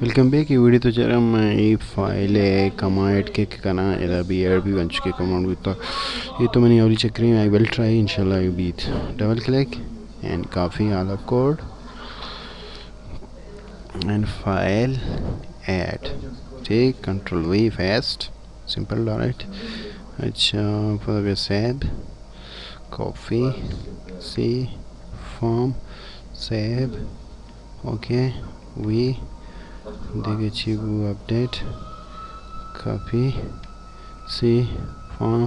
Welcome back. اے video تو چارم اے فائل ءِ کمانڈ کک کناں، ادا بی ایڈ بی ونچ کے کمانڈ بیتا۔ اے تو منی اولی چکریں، I will try، انشاءاللہ اے بیت۔ Double click and copy all of code and file add. ٹھیک، control V paste, simple, alright. اچھا، پدا بیا save, copy, C, form, save, okay, V, دگہ چی بو، update, copy, C, form,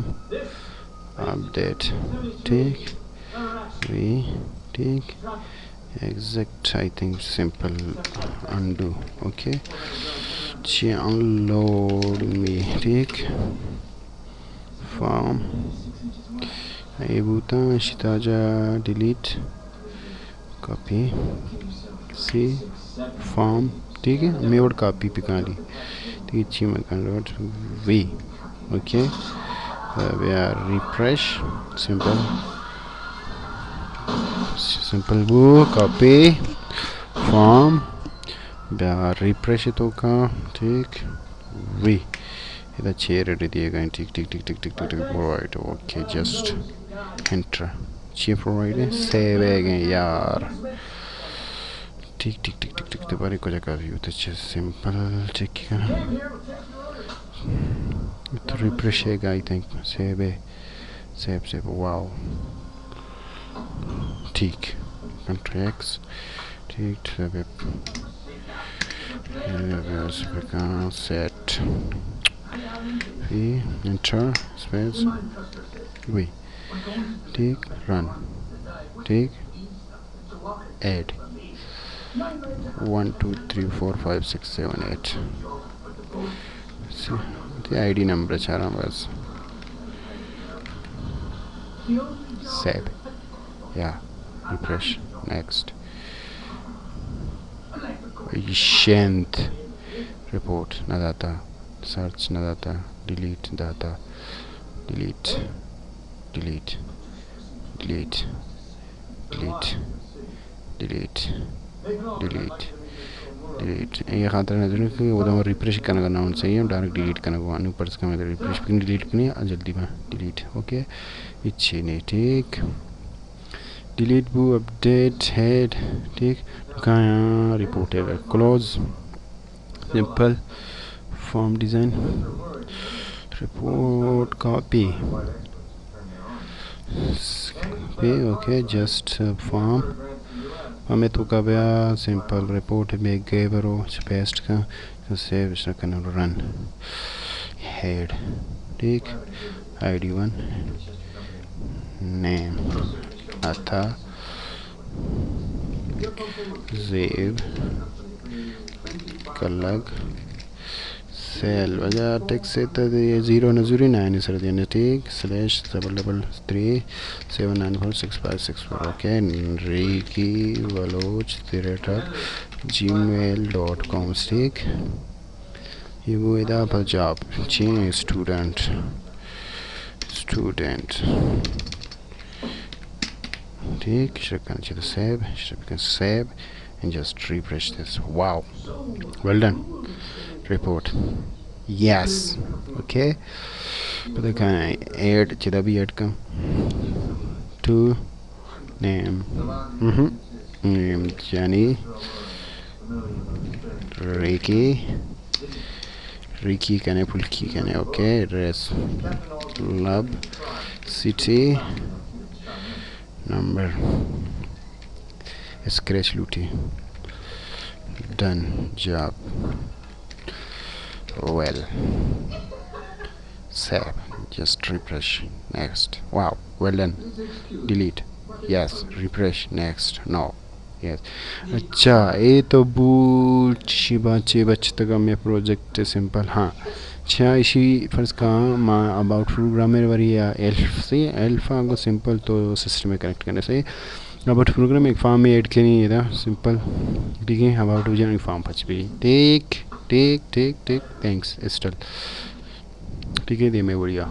update, ٹھیک، وی، ٹھیک، exact, I think simple, undo, okay, چی انلوڈ می، ٹھیک، فارم، اے بوتاں، اشی تاجا ڈیلیٹ، کاپی، سی، فارم، ٹھیک ہے، ہمے وڑ کاپی پکالی، ٹھیک ہے، چی میں کنورٹ وی، اوکے، بیا ریفریش، سمپل، سمپل بو، کاپی، فارم، بیا ریفریش تو کا، ٹھیک، وی۔ ادا چے ریڈی دیے گئے، ٹھیک، ٹھیک، ٹھیک، پرووائڈ، اوکے، جسٹ انٹر۔ چے پرووائڈ ہے؟ سیو ہے گئے یار۔ ٹھیک، ٹھیک، ٹھیک، ٹھیک، ٹھیک، تو بارے کجا کافی ہوتا ہے، اچھا، سمپل چیک کیا۔ تو ریفریش ہے گا، آئی تھنک، سیو ہے، سیو، سیو، واو۔ ٹھیک، کنٹرول ایکس، ٹھیک، ٹھیک، سیٹ، انٹر، اسپیس، وی، ٹھیک، رن، ٹھیک، add, one, two, three, four, five, six, seven, eight. C, T I D number چاراں بس۔ سیو۔ یا۔ ریفریش۔ نیکسٹ۔ ایشنت۔ رپورٹ نہ داتا۔ سرچ نہ داتا۔ ڈیلیٹ داتا۔ Delete. Delete. Delete. Delete, delete, delete, delete. اے خاطر نہ دوں کہ وہ تو ریفریش کرنا کرنا، ان سے ہی ہم ڈائریکٹ ڈیلیٹ کرنا کو، انو پرس کا میں ریفریش پکن ڈیلیٹ کرنی، آ جلدی میں ڈیلیٹ۔ اوکے، اچھے نہیں، ٹھیک۔ ڈیلیٹ بو، اپڈیٹ ہیڈ، ٹھیک۔ کہاں رپورٹ ہے، close. Simple form design, report copy پہ، اوکے، جسٹ فارم۔ ہمے توکا بیا سمپل رپورٹ میں گئے برو، پیسٹ کا، سیو کنو، رن۔ ہیڈ، ٹھیک، آئی ڈی ون، نیم، عطا، زیب، کلگ، سیل۔ وجہ ٹیکس ءِ تہ ءَ زیرو نہ زوری، نائن ءِ سر دینے، ٹھیک۔ Slash double double three seven nine four six five six four. Okay, Reki Baloch thirty eight gmail dot com, ٹھیک۔ یہ وہ ادا پر جاب چین اسٹوڈنٹ، اسٹوڈنٹ۔ ٹھیک، شرکن چہ سیو، شرکن save, and just refresh this. Wow. Well done. Report. Yes. Okay. پتہ کہاں ہے؟ ایڈ، چدا بھی ایڈ کم۔ To name. ہم۔ نیم یعنی ریکی۔ ریکی کنے، پلکی کنے، okay, address, lab, city, number, scratch لوٹی، done, job, well, save, just refresh, next, wow, well done, delete, yes, refresh, next, no. Yes. اچھا، اے تو بو چی با چے بچتگ مئے پروجیکٹ سمپل۔ ہاں، چیا ایشی فرض کاں ما اباؤٹ پروگرام ءَ وری یا ایلف سے، ایلف آ گو سمپل تو سسٹم ءَ کنیکٹ کرنے سے۔ اباؤٹ پروگرام ایک فارم میں ایڈ کریں، ادا سمپل۔ ٹھیک ہے، اباؤٹ جان فارم پچ بھی۔ ٹھیک، ٹھیک، ٹھیک، ٹھیک، تھینکس، اسٹل۔ ٹھیک ہے، دے میں وڑیا۔